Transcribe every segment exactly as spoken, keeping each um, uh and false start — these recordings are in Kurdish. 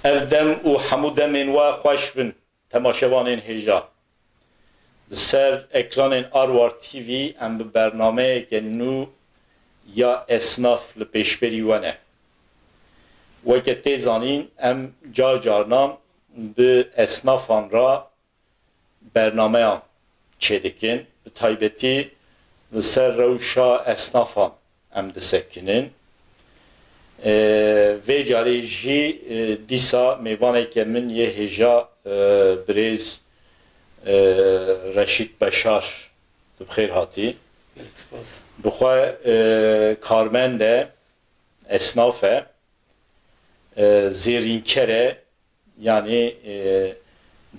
Ev dem û hemû demên we xweş bin, temaşevanên hêja. Li ser ekranên Arwar T V em bi bernameyeke nû ya esnaf li pêşberî we ne. Weke tê zanîn, em car carinan bi esnafan re bernameyan çêdikin. Bi taybetî li ser rewşa esnafan em disekinin. Ee, vê carê jî, e, dîsa mêvaneke min yê hêja, e, birêz, e, Reşîd Beşar, tu bi xêr hatî. Gelek spas. Bi xwe, e, karmend e, esnaf e, e, zêrînker e, yanî, e,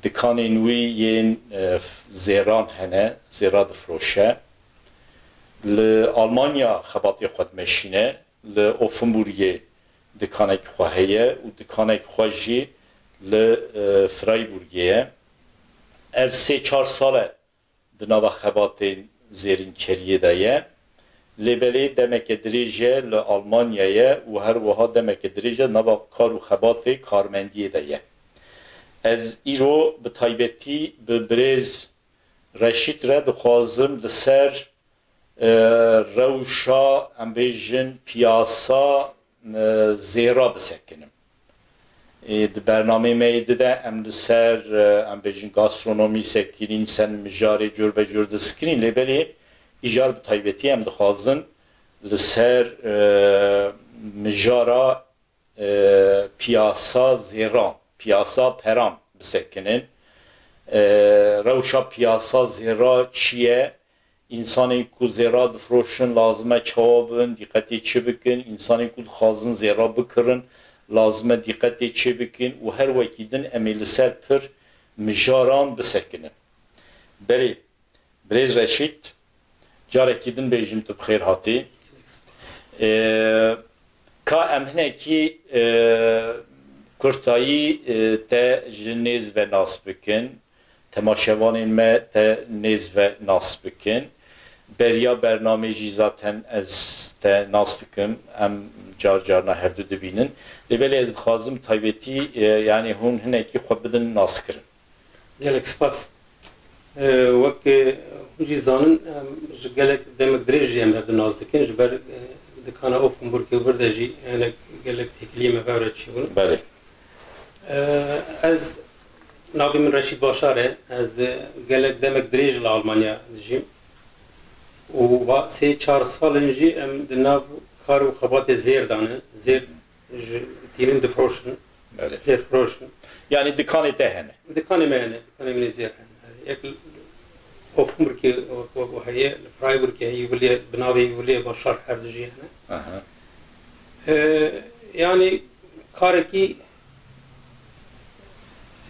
dikanên wî yên, e, zêran hene, zêra difiroşe. Li Almanya xebatê xwe dimeşîne, li Offenburgê dikanek xwe heye û dikanek xwe jî li, e, Freiburgê ye. Ev sê çar sal e di nava xebatên zêrînkeriyê de ye. Lê belê demeke dirêj e li Almanya ye û her wiha demeke dirêj e nava kar û xebatê karmendiyê de ye. Ez îro bi taybetî bi birêz Reşîd re dixwazim li ser, e, rewşa, em bêjin, piyasa, e, zêra bisekinim. Ê, di bernameyê me yê di de em li ser, e, em bêjin, gastronomî sekinîn, sen mijarê cur be cur disekinîn, lê belê îcar bi taybetî em dixwazin li ser, e, mijara, e, piyasa zêran, piyasa peran bisekinin. E, rewşa piyasa zêra çi ye? Însanên ku zêra difiroşin lazim e çawa bin, dîqetê çi bikin? Însanên ku dixwazin zêra bikirin, lazim e dîqetê çi bikin? Û her wekî din em ê li ser pir mijaran bisekinin. Belê, birêz Reşîd, carekî din bêjim tu bi xêr hatî. Ee, ka em hinekî, e, kurtayî, e, te ji nêz ve nas bikin. Temaşevanên me te nêz ve nas bikin. Beriya bernamê jî zaten ez te nas dikim. Em car carna hevdu dibînin. Lê belê ez dixwazim taybetî, e, yanî hûn hinekî xwe bidin naskirin. Gelek spas. E, wek, e, hûn jî zanin, em ji gelek demek dirêj jî em hevdu nas dikin. Ji ber, e, dikana Offenburgê vir de jî hinek gelek têkiliyê me vevre çêbûn. Belê. E, ez, navê min Reşîd Başar e. Ez, e, gelek demek dirêj li Almanya dijîm. Û va sê çar sal in jî em di nav kar û xebatê zêr de ne. Zêr ji tînin difiroşin. Belê. Zêr firoşin. Yanî dikanê te hene? Dikanê me hene. Dikanê min ê zêr hene. Yek li Offenburgê, wek, wek heye, li Freiburgê heye, wiliye, bi navê wiliye Başar her du jî hene. Aha. Ee, yanî karekî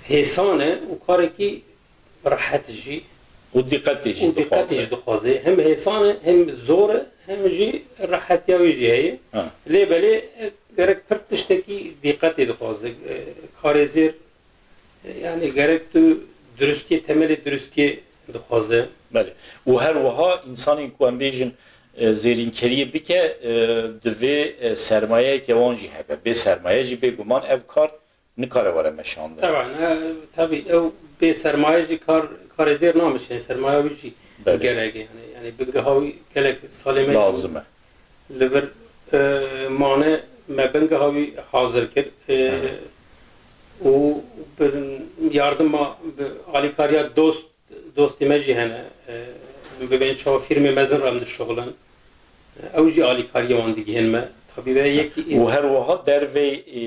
hêsan e û karekî rehet jî. Û dîqetê jî Û dîqetê dixwaze. jî dixwaze. Hem hêsan e, hem zor e, hem jî rehetiya wî jî heye. Ha. Lê belê, e, gerek pir tiştekî dîqetê dixwaze. E, karê zêr, e, yanî gerek tu durustiyê, temelê durustiyê dixwaze. Belê. Û her wiha însanên ku em bêjin, e, zêrînkeriyê bike, e, divê, e, sermayeyeke wan jî hebe. Bê sermaye jî bêguman ev kar nikare were meşandin. Teban, e, tabî ew bê sermaye jî kar, karê zêr nameşe, sermaya wî jî Belê. gerek e. Yani, yani bingeha wî gelek salê me Lazim e. li vir, e, mane me bingeha wî hazir kir. E, Hı hı. û bi yardima, bi alîkariya dost, dostê me jî hene. E, em bibên çawa fîrmê mezin re em dişuxulin. E, ew jî alîkariya wan digihên me. Tabî ve yekî Û her wiha dervey, e,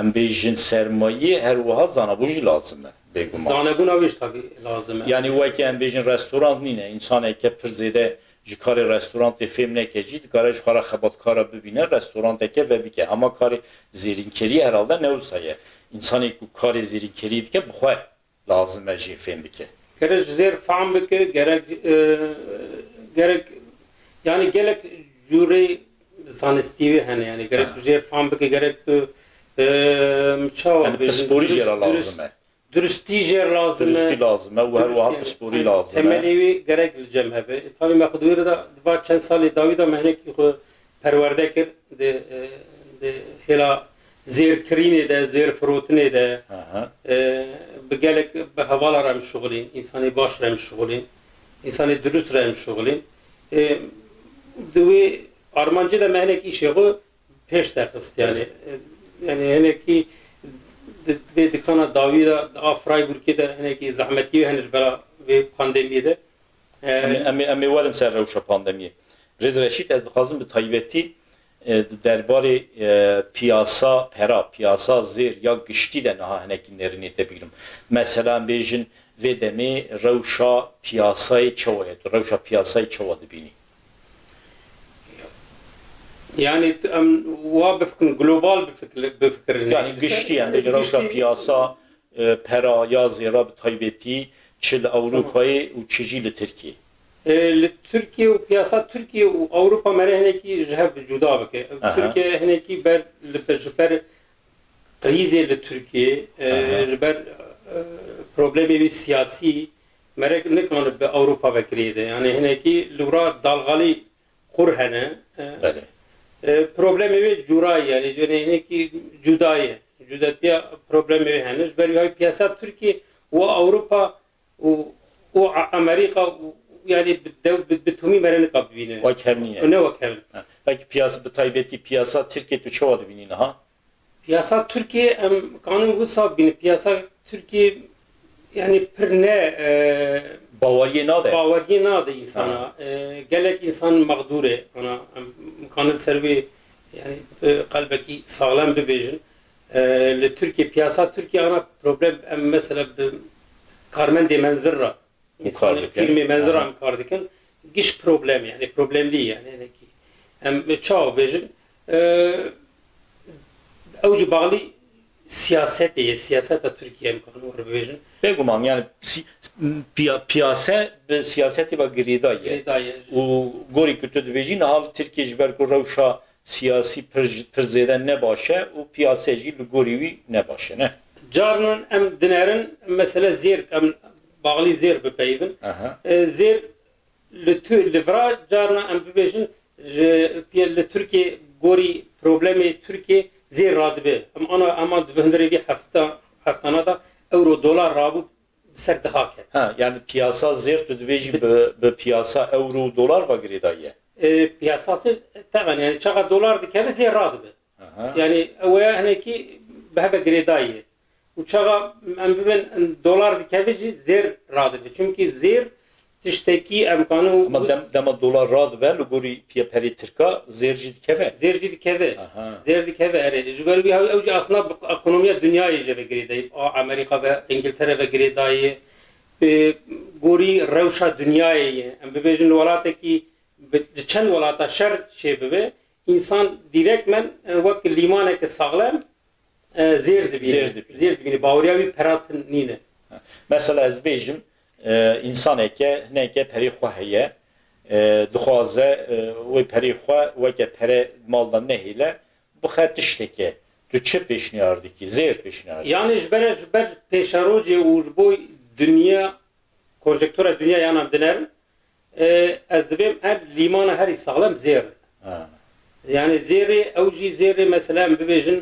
em bêjin sermayiyê her wiha zanebûn jî lazim e, bêguman. Zanebûna wê jî tabî lazim e. Yanî weke em bêjin restorant nîne, însaneke pir zêde ji karê restorantê fêm neke jî dikare ji xwe re xebatkara bibîne, restoranteke vebike. Hema karê zêrînkeriyê herhalde ne wisa ye. Însanê ku karê zêrînkeriyê dike bi xwe lazim e jê fêm bike. Gerek ji zêr fam bike, gerek, e, gerek, yani gelek jûrê zanistî wê hene, yani gerek Ha. tu jê fam bike, gerek tu, e, çawa Yani bêjin, pisporî jê re dürüst, lazim e. dürüst, dürüstî jê re lazim e. Dürüstî lazim e û her wiha Dürüstî, pisporî yani lazim e. temelê wî gerek li cem hebe. E, tabî me xwe di wê re de, di va çend salê dawî de me hinekî xwe perwerde kir, di, e, di hêla zêrkirînê de, zêrfirotinê de, Aha. e, bi gelek bi hevala re em şixulîn, însanê baş re em şixulîn, însanê dirust re em şixulîn. E, di wê armancê de me hinek îşê xwe pêş de xist, yani, e, yani hinekî di vê dikana dawî de, a Freiburgê de hinekî zehmetî hene ji bera vê pandemiyê de. E, Em ê, em ê, em ê werin ser rewşa pandemiyê. Rêz Reşîd, ez dixwazim bi taybetî, e, di derbarê, e, piyasa pera, piyasa zêr ya giştî de niha hinekî nêrînê te bigrim. Mesela em bêjin vê demê rewşa piyasayê çawa ye? Tu rewşa piyasayê çawa dibînî? Yani tu- em wa bifikirin, global bifikir- bifikirin. Yani giştî, em bêjin rewşa piyasa, e, pera ya zêra bi taybetî çi li Ewropayê û çi jî li Tirkiyê? E, li Tirkiye û piyasa Tirkiye û Ewropa mere hinekî ji hev cuda bike. Ev Aha. Tirkiye hinekî ber li ber- ji ber krîzê li Tirkiye, e, Aha. ji ber, e, problemê wî siyasî mere nikane bi Ewropa ve girêde. Yani hinekî li wira dalgalî qur hene. E, Belê. e, problemê wê cûra ye, yani, yani hinekî cuda ye. Cudetiya problemê wê hene. Ji ber wî piyasa Tirkiye û Ewropa û û A- Amerîka û, yani, bi dew- bi, bi tomî mere nika bibîne. Wek hev nîne. Ne wek hev in. Ha. Peki piyasa, bi taybetî piyasa Tirkiye tu çawa dibînî niha? Piyasa Tirkiye em kanin wisa bîne. Piyasa Tirkiye, yani, pir ne, e, Baweriyê nade. Baweriyê nade insana. E, gelek insan mexdûr e. Ana em kanin ser wê, yani, e, qelbekî saxlem bibêjin. E, li Tirkiye, piyasa Tirkiye ana problem, em mesela bi karmendê menzir re, Û kar însanê dikin. Firmê menzir re Aha. em kar dikin, giş problemî, yani problemlî, yani hinekî. Em çawa bêjin? E, ew jî bağlî siyasetê ye, siyaseta Tirkiye em kanin were bibêjin. Bêguman, yani si- piya- piyase bi siyasetê ve girêdayî ye. Girêdayî ye. Û gorî ku tu dibêjî niha li Tirkiye ji ber ku rewşa siyasî pir, pir zêde ne baş e û piyase jî li gorî wî ne baş e, ne? Carinan em dinerin, mesele zêr, em bağlî zêr bipeyivin. Aha. E, zêr li tu, li vira carna em bibêjin, ji, pê- li Tirkiye gorî problemê Tirkiye zêr radibe. Em ana, ama di hundirê vî hefta, heftana da euro dolar rabû bi ser diha ket. Ha, yani piyasa zêr tu dibêjî bi, bi piyasa euro û dolar ve girêdayî ye. E, piyasası, taban, yani çaxa dolar dikeve zêr radibe. Aha. Yani ew ya hinekî bi heve girêdayî ye. Û çaxa em bibin dolar dikeve jî zêr radibe. Çünkü zêr tiştekî em kanin Ama dem, dema dolar radibe li gorî piya perê tirka zêr jî dikeve. Zêr jî dikeve. Aha. Zêr dikeve, erê. Ji ber wî ew, ew jî aslında bi ekonomiya dinyayê jî ve girêdayî. A Amerîka ve, Îngiltere ve girêdayî. Bi gorî rewşa dinyayê ye. Em bibêjin li welatekî bi, di çend welata şer çêbibe, însan dîrekmen, e, wek lîmaneke saxlem, e, zêr dibîne. Zêr dibîne. Zêr dibîne. Baweriya wî peratin nîne. Mesela ez bêjim, e, însaneke, hineke perê xwe heye, e, dixwaze, e, wê perê xwe weke pere mal de nehêle, bixe tişteke. Tu çi pêşniyar dikî? Zêr pêşniyar dikî. Yani ji ber, ji ber pêşerojê û ji bo dinya, konjenktura dinya yana dinerin, e, ez dibêm her lîmana herî saxlem zêr. Ha. Yani zêrê, ew jî zêrê mesela em bibêjin,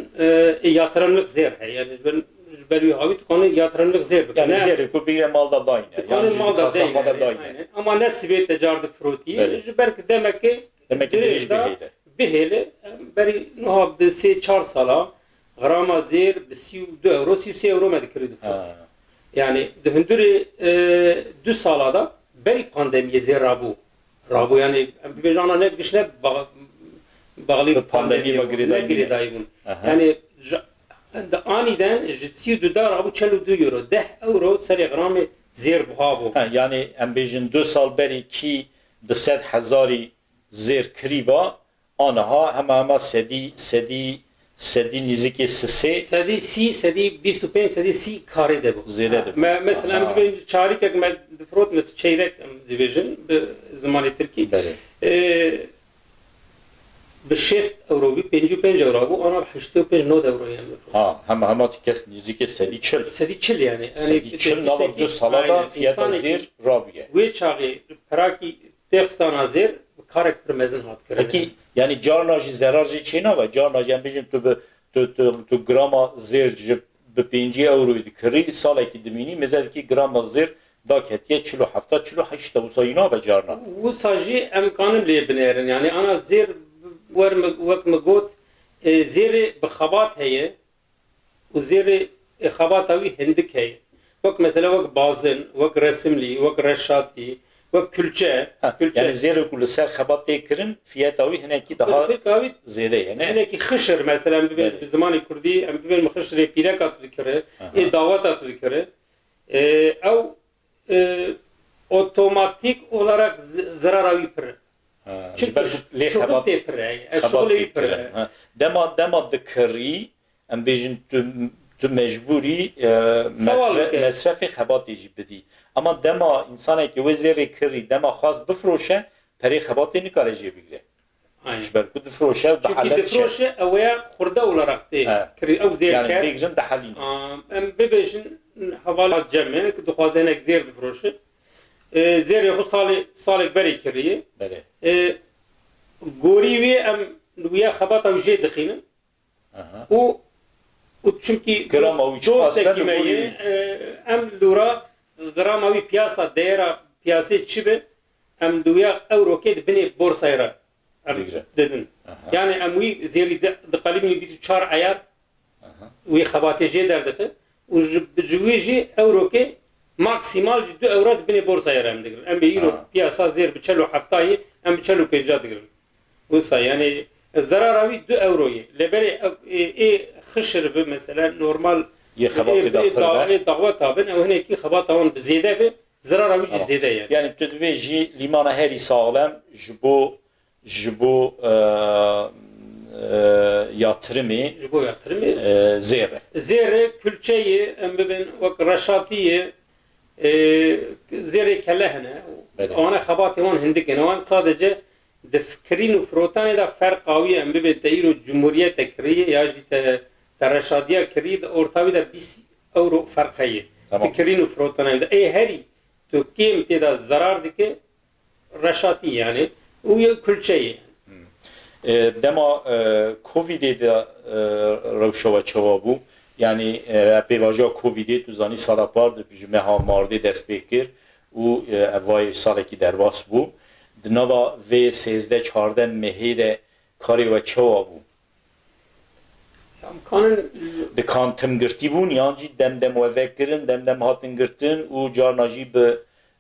e, yatırımlık zêr heye. Yani ji ber, ji ber wî hawî tu kanî yatırımlık zêr bike. Yani Ne? Zêrê ku bigire mal da dayne. Tu kanî mal da kasa xwe de deyne. dayne. Aynen. Ama ne sibê te car difrotî. Belê. Ji ber ki demekê Demek ki dirêj dirêj da bihêle. Bihêle, em berî niha bi sê çar sala grama zêr bi sî û du euro, sî û sê euro me dikirî difrot. Ha. Yani di hundirê, e, du sala da berî pandemiyê zêr rabû. Rabû yani em bibêjin ana ne giş ne ba-, bağlî Bi pandemiyê pandemiyê ve bû, girêdayî ne bûne. Girêdayî bûn. Aha. Yani ji, di anîden ji sî û du da rabû çel û du euro, deh euro serê gramê zêr buha bû. Ha, yani em bêjin du sal berî kî bi sed hezarî zêr kirî ba, aniha hema hema sedî, sedî, sedî nîzikê sisê. Sedî sî, sedî bîst û pênc, sedî sî karê de bû. Zêde de bû. Me, mesela em Aha. dibên çarîkek me difrot, mesela çeyrek em dibêjin bi zimanê tirkî. Belê. E, bi şêst euro bî, pêncî û pênc euro bû, ana bi heştê û pênc nod euro yani. Ha, hema hema tu kes nîzikê sedî çil. Sedî çil yani. Yani Sedî çil nava tiştekî- du sala da Aynen. fiyata Însanekî zêr rabûye. Wê çaxê perakî têxistana zêr bi karek pir mezin hat kirin. Peki yani carna jî zerar jî çênabe? Carna jî em bêjin tu bi Tu, tu, tu grama zêr ji bi pêncî ewroyê dikirî, salekî dimînî, mêze dikî grama zêr daketiye çil û heft, çil û heşt, wisa jî nabe carna. Wisa jî em kanin lê binêrin. Yani ana zêr wer mi, wek mi got, e, zêrê bi xebat heye û zêrê, e, xebata wî hindik heye. Wek mesela wek bazin, wek resimlî, wek reşatî, wek külçe, Ha, külçe. Yani zêrê ku li ser xebat tê kirin, fiyeta wî hinekî daha Fiyeta wî zêde ye, ne? Hinekî xişir, mesela em bibên Belê. bi zimanê kurdî, em bibên bi xişirê pîreka tu dikiri, Aha. ê daweta tu dikiri. E, ew, e, otomatik olarak z-, zirara wî pir e. Ha, Çünkü ji ber ku lê şuxul xebat, tê pir e, e, xebat şuxulê wî tê pir pir e. e. Ha. Dema, dema dikirî, em bêjin tu, tu mecbûrî, e, Sewal mesre-, bike. mesrefê xebatê jî bidî. Ama dema însanekî wê zêrê kirî, dema xwest bifroşe, perê xebatê nikare jê bigire. Aynen. Ji ber ku difroşe, Çünkü dihelet dişe. difroşe, ew ya xurde olarak tê He. kirî, ew zêr Yani ker. têgirin dihelîne. Am, em bibêjin, hevala cem e, ki dixwaze hinek zêr bifroşe. E, zêrê xwe salê, salek berê kiriye. Belê. E, gorî wê em wiya xebata wî jê dixînin. Aha. Û, û çimkî Grama wî çiqas dostekî be, me li gorî ye, wî. e, em lûra grama wî piyasa, değera piyasê çi be, em li wiya ewrokê di binê borsayê re em Digre. didin. Aha. Yani em wî zêrî di, diqelibînin bîst û çar eyar, Aha. wî xebatê jê derdixin û ji, ji wî jî ewrokê maksimal jî du ewra di binê borsayê re em digirin. Em bê îro Ha. piyasa zêr bi çel û hefta ye, em bi çel û pênca digirin. Wisa, yani, zerara wî du ewro ye. Lê berê ev, ê, ê xişir bi, mesela, normal, Yê xebatê ê, da ê pir da-, be. ê daweta bin, ew hinekî xebata wan bi zêde be, zerara wî jî Tamam. zêde ye. Yani, tu dibê jî lîmana herî saxlem ji bo, ji bo, e, e, yatırımê, Ji bo yatırımê. e, zêr e. Zêr e, külçe ye, em bibin wek reşatî ye, e, zêrê kele hene. Belê. Wana xebatê wan hindik hene. Wan sadece Di kirîn û firotanê de ferqa wî, em bibê te îro cumhuriyete kirî ya jî te, te reşadiya kirî, di orta wî de bîst ewro ferq heye. Tamam. Di kirîn û firotanê de. Ê herî tu kêm tê de zerar dike, reşatî yani. Û yê kulçe ye. Hmm. E, dema, e, Covidê de, e, rewşa we çawa bû? Yani, e, pêvajoya Covidê, tu zanî sala par de ji meha Mardê dest pê kir û, e, ev vayê salekî derbas bû. Di nava vê sêzdeh çardeh mehê de karê we çawa bû? Em kanin Di kan tim girtî bûn, yan jî dem dem we vekirin, dem dem hatin girtin û carna jî bi,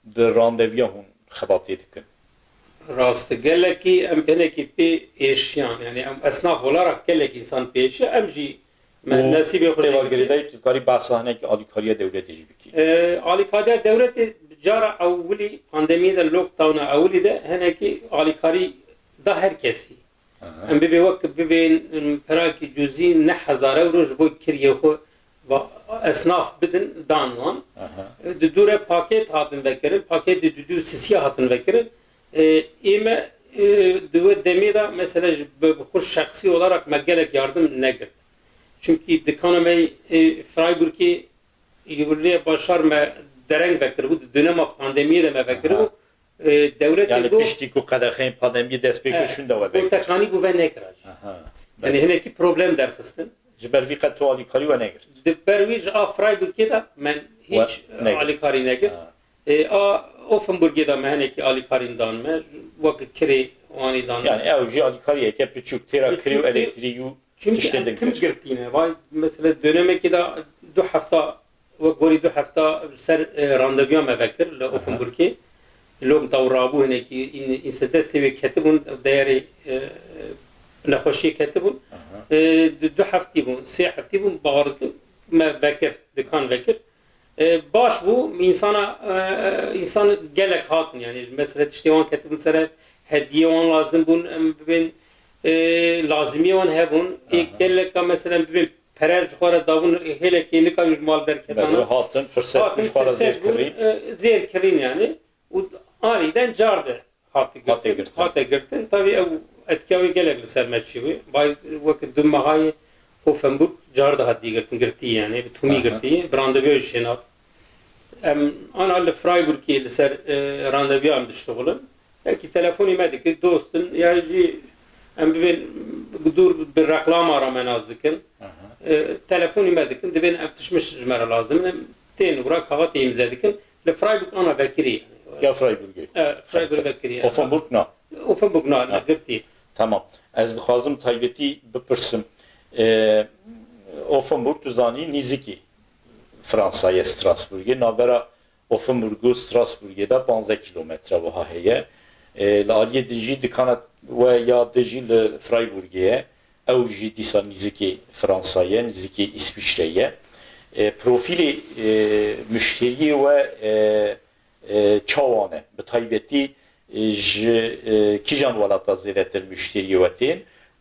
bi randeviya hûn xebatê dikin? Rast e, gelekî em hinekî pê êşiyan, yani em esnaf olarak gelek însan pê êşiya, em jî me Û nesîbê xwe jî pêva girtî. girêdayî tu dikarî behsa hinekî alîkariya dewletê jî bikî? E, alîkariya dewletê cara ewilî, pandemiyê de, lockdowna ewilî de hinekî alîkarî da her kesî. Aha. Em bibê wek bibên, em, perakî cuzî neh hezar ewro ji bo kiriyê xwe va esnaf bidin, dan wan. Aha. Di dû re paket hatin vekirin, paketê di dû sisiya hatin vekirin. E, ê me, e, di wê demê de mesela ji bi, bi xwe şexsî olarak me gelek yardim negirt. Çimkî dikana me, e, Freiburgê, yê Başar me dereng vekiribû, di dönema pandemiyê de me vekiribû. Aha. E, dewletê Yani got piştî ku qedexeyên pandemiyê dest pê kir, Evet. şûnde we Got vekir. tekanî bû ve nekira jî. Aha. Yani Belê. hinekî problem derxistin. Ji ber vî qet tu alîkarî we negirt. Di ber wî ji a Freiburgê de me We hîç negirt. alîkarî negirt. Ha. E, a Offenburgê de me hinekî alîkarîn dan me. Wek kirê wanî dan me. Yani ew jî alîkariyeke piçûk têra Piçûk kirê û tê- elektrî û Çünkü Tiştê em din tim kir. girtîne. Vay, mesela dönemekê de du hefta, wek gorî du hefta li ser, e, randevuya me vekir li Aha. Offenburgê. Lockdown rabû hinekî, în-, înse destê wê ketibûn, deyerê, e, nexweşiyê ketibûn. Aha. E, du, du heftî bûn, sê heftî bûn, bawer dikim, me vekir, dikan vekir. E, baş bû, însana, e, însan gelek hatin, yani, mesela, tiştê wan ketibûn ser ev, hediyê wan lazim bûn, em bibên, e, lazimiyê wan hebûn. Ê Aha. geleka, mesela, em bibên pere ji xwe re dabûn, hêlekê nikarî ji mal derketana. Belê, hatin, firset Hatin, bû, ji xwe re firset zêr bûn, kirî. e, zêr kirîn, yani. Û anîden car de. Hate Hate girtin, girtin. hate girtin. Tabii ew etkiya wê gelek li ser me çêbû. Bay wek du mehayê Offenburg car de hatiye girtin, girtî yani, bi tûmî Aha. girtî, bi randevuya jî şêna. Em ana li Freiburgê li ser, e, randevuya em diştixulin. Belkî telefonî me dikir, dostin, ya jî Em bibên dûr bi reklama re me nas dikin. E, telefonî me dikin, dibên ev tişt mişt ji me re lazim in. Em tên wira kaxetê îmze dikin. Li Freiburg ana vekirî. Ya Freiburgê. E, Freiburg vekirî. Offenburg na. Offenburg na, Ha. li girtî. Tamam. Ez dixwazim taybetî bipirsim. E, Offenburg tu zanî nîzikî Fransa ye, Strasbourgê. Navbera Offenburg û Strasbourgê de panzdeh kîlometre wiha heye. E, li aliyê din jî dikana we ya din jî li Freiburgê ye. Ew jî dîsa nîzikê Fransa ye, nîzikê Îswîçre ye. E, profîlê, e, muşteriyê we, e, e, çawa ne? Bi taybetî, e, ji, e, kîjan welata zêdetir muşteriyê we tên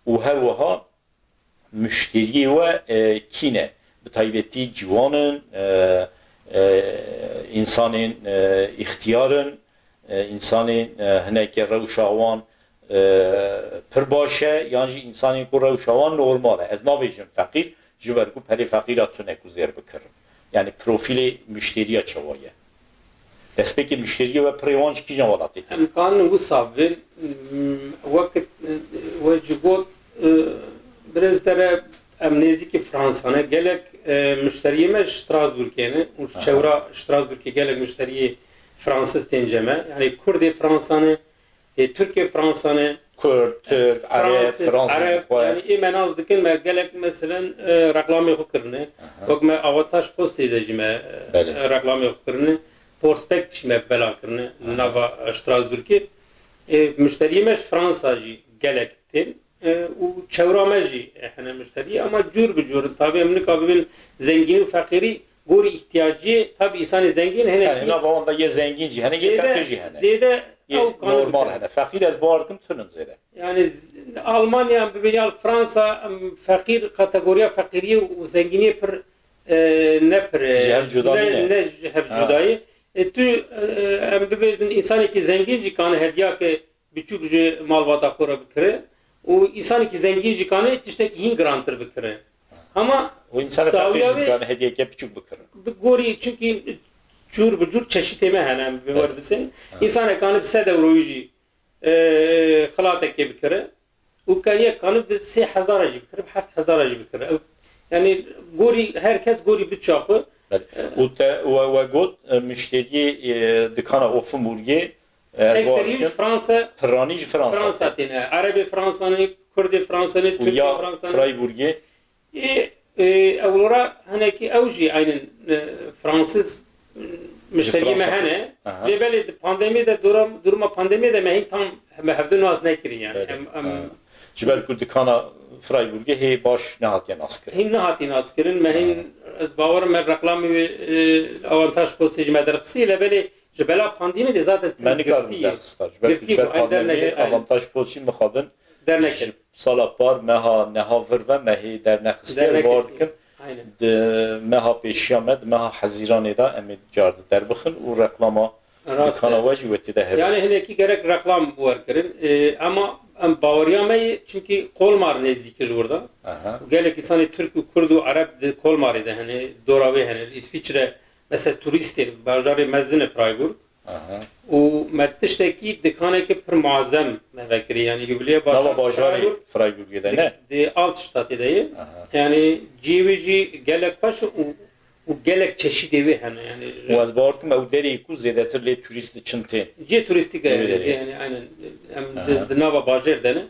û her wiha muşteriyê we, e, kî ne? Bi taybetî ciwan in, e, e, însanên, e, îxtiyar in, e, însanên, e, hineke rewşa wan, e, pir baş e, yan jî însanên ku rewşa wan normal e. Ez navêjim feqîr, ji ber ku perê feqîra tune ku zêr bikirin. Yani profîlê muşteriya çawa ye? Destpêkê muşteriyê we pirê wan ji kîjan welatê tê? Em kanin wisa bibin, m, wek, e, we jî got, e, birêz dere em nêzîkî Fransa ne. Gelek, e, muşteriyê me ji Strasbourgê ne û Aha. çewra Strasbourgê gelek muşteriyê Fransız tên cem e. Yani Kurdê Fransa ne, e, Tirkê Fransa ne. Kurd, Tirk, Ereb, Fransız, Fransız Ereb, xwe. Yani ê me nas dikin, me gelek meselen, e, reklamê xwe kirine. Aha. Wek me Avantaj Postê de jî me, e, Belê. reklamê xwe kirine. Prospekt jî me bela kirine. Aha. Nava Strasbourgê. E, muşteriyê me ji Fransa jî gelek tên. E, û çewra me jî, e, hene muşteriyê, ama cûr bi cûr in. Tabii em nika bibin zengînî û feqîrî gorî îhtiyaciyê, tabii însanê zengîn hene Yani ki nava wan de yê zengîn jî hene, yê zêde, feqîr jî hene. zêde Yê ew kanî normal bikevin. hene. Feqîr ez bawer dikim tune zêde. Yani z-, Almanya em bibin ya Fransa, em feqîr, kategoriya feqîriyê û zengîniyê pir, e, ne pir, e, Ji hev cuda ne, nîne. ne ji hev Ha. cudayê. E, tu, e, em bibêjin însanekî zengîn jî kane hediyake biçûk ji malbata xwe re bikire û însanekî zengîn jî kane tiştekî hîn girantir bikire. Ama Û însanê dawiya feqîr jî wê dikane hediyeke biçûk bikirin. Bi gorî, çunkî cûr bi cûr çeşitê me hene, em bi Evet. wer bisin. Evet. Însanek kane bi sed euroyî jî, e, xilatekê bikire û kaniye kane bi sê hezara jî bikire, bi heft hezara jî bikire. Ew, yani gorî, her kes gorî bütça xwe. Belê. E, Û te, we, we got, e, muşteriyê, e, dikana Offenburgê, e, Ekserî ji Fransa, Piranî ji Fransa Fransa tê. têne. Erebê Fransa ne, Kurdê Fransa ne, Û Tirkê ya Fransa ne. Freiburgê? Ê, ê, ewlora hinekî ew jî aynen, e, Fransız, e, müşteriyê me Fransa hene. Aha. Lê belê di pandemiyê de, dora-, duruma pandemiyê de me hîn tam me hevdu nas nekirin yani. Belê. Em, em Ha. Ji ber ku dikana Freiburgê hê baş nehatiye naskirin. Hîn nehatiye naskirin. Me hîn, Ha. ez bawerim me reklamê wê, e, Avantaj Postê jî me derxistî. Lê belê ji bela pandemiyê de zaten Me nikar girtî, derxista. Ji ber ku girtî ji ber bû. Ay, pandemiyê dernekê, aynen. Avantaj Post jî mixabin Dernek ji sala par meha neha vir ve me hê dernexistî. Ez Dernek bawer girtî. dikim Aynen. di meha pêşiya me, di meha Hezîranê de em ê car di derbixin û reklama Rast e. dikana we jî wê tê de hebe. Yani hinekî gerek reklam bi wer kirin. Ee, ama em baweriya me ye, çünkü Kolmar nêzdîk e ji wir de. Aha. Gelek insanê Türk û Kurd û Ereb di Kolmarê de hene, dora wê hene. Li Îsviçre, mesela turîstên, bajarê mezin e Freiburg. Aha. Û me tiştekî dikaneke pir muazzem me vekirî, yani yubileye Nava başar bajarê Freiburg Freiburgê de di, ne? di Altstadtê de ye. Aha. Yani cihê wê jî gelek xweş û, û gelek çeşîdê wê hene. Yani Û ez bawer dikim ew derê ku zêdetir lê turîst diçin tên. Cihê turîstîk e, Wê derê. yani aynen em Aha. di, di nava bajêr de ne.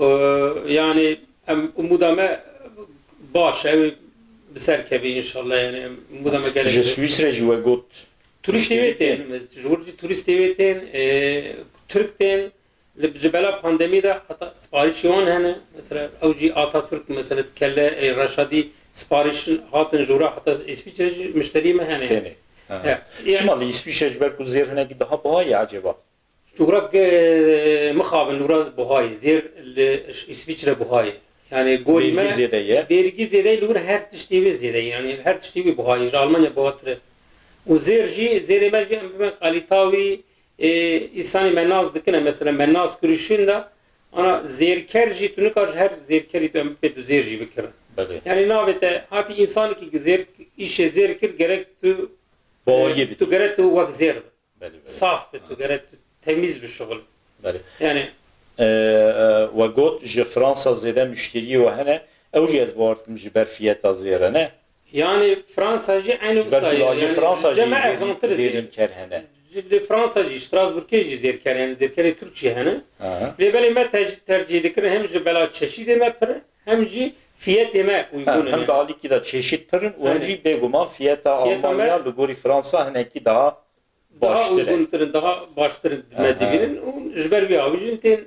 Ee, yani em umuda me baş e, ew bi ser kevî inşallah, yani em umuda me gelek Ji Swîsre jî we got. Turîstê wê tên, Turîstê wê tên. Ji wir jî turîstê wê tên, e, Tirk tên, li, ji bela pandemî de heta siparişê wan hene. Mesela ew jî Atatürk, mesela kelle, e, Reşadî sipariş hatin ji wira heta Îsviçre jî müşterî me hene. Tenê. Ha. Ya, ya. Çima li Îsviçre ji ber ku zêr hinekî daha biha ye ecêba? Ji wira, e, mixabin li wira buha ye, zêr li Îsviçre buha ye. Yani gorî Vergî me zêde ye. vergî zêde ye, li wir her tiştê wê zêde ye. Yani her tiştê wê buha ye. Ji Almanya buhatir e. Û zêr jî, zêrê me jî em bibin kalîta wî, e, însanê me nas dikine. Mesela me nas kirî şûn de, ana zêrker jî tu nikar ji her zêrkerî tu em pê tu zêr jî bikirin. Belê. Yani navê te hatî însanekî zêr, îşê zêr kir, gerek tu, Baweriyê e, bidî. tu gerek tu wek zêr bi. Belê, belê. Saf bi, tu Ha. gerek tu temiz bi şixul. Belê. Yani E, e, we got ji Fransa zêde muşteriyê we hene, ew jî ez bawer dikim ji ber fiyeta zêre ne. Yani Fransa jî eynî Ji ber wisa ku ye. Lajê Yani Fransa jî cem me zêrî-, erzantir e zêr. Zêrînker hene. Ji, li Fransa jî, Strasbourgê jî zêrker, yani zêrkerê Türk jî hene. Aha. Lê belê me te-, tercih dikirin hem ji bela çeşîdê me pir, hem jî fiyetê me uygun Ha, in hem yani. De alîkî de çeşît pir in û hem Aynen. Jî bêguman fiyeta Fiyeta me Almanya li gorî Fransa hinekî daha daha baştir e. Uyguntir in, daha baştir in me Aha. Dibînin û ji ber wî awî jî tên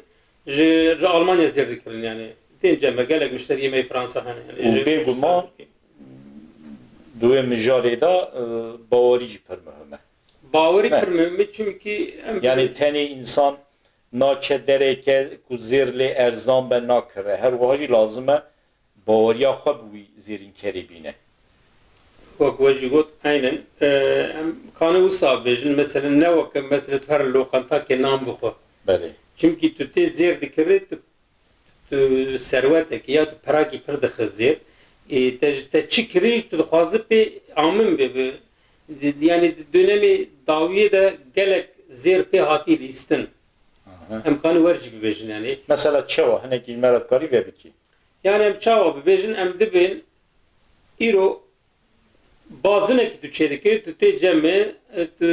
ji, ji Almanya zêr dikirin yani. Tên cem me gelek muşteriyê me yê Fransa hene yani. Û Ji bêguman Strasbourgê. Di wê mijarê de, e, bawerî jî pir muhim e. Bawerî Ne. Pir muhim e çünkü em Yani tenê însan naçe dereke ku zêr lê erzan be nakire. Her wiha jî lazim e baweriya xwe bi wî zêrînkerê bîne. Wek we jî got, eynen. E, em kane wisa bêjin, mesela ne weke, mesela tu her loqantakê nan bixwe. Belê. Çimkî tu tê zêr dikirî, tu, tu serwetekî ya tu perakî pir dixi zêr. E, te, te çi kirî, tu dixwazi pê amin be, be. Di, yani di dönemê dawiyê de gelek zêr pê hatî lîstin. Aha. Em kanî wer jî bibêjin yani. Mesela çawa hinekî ji me re dikarî vebikî? Yani em çawa bibêjin, em dibên îro bazinekî tu çêdikê, tu tê cemê, e, tu,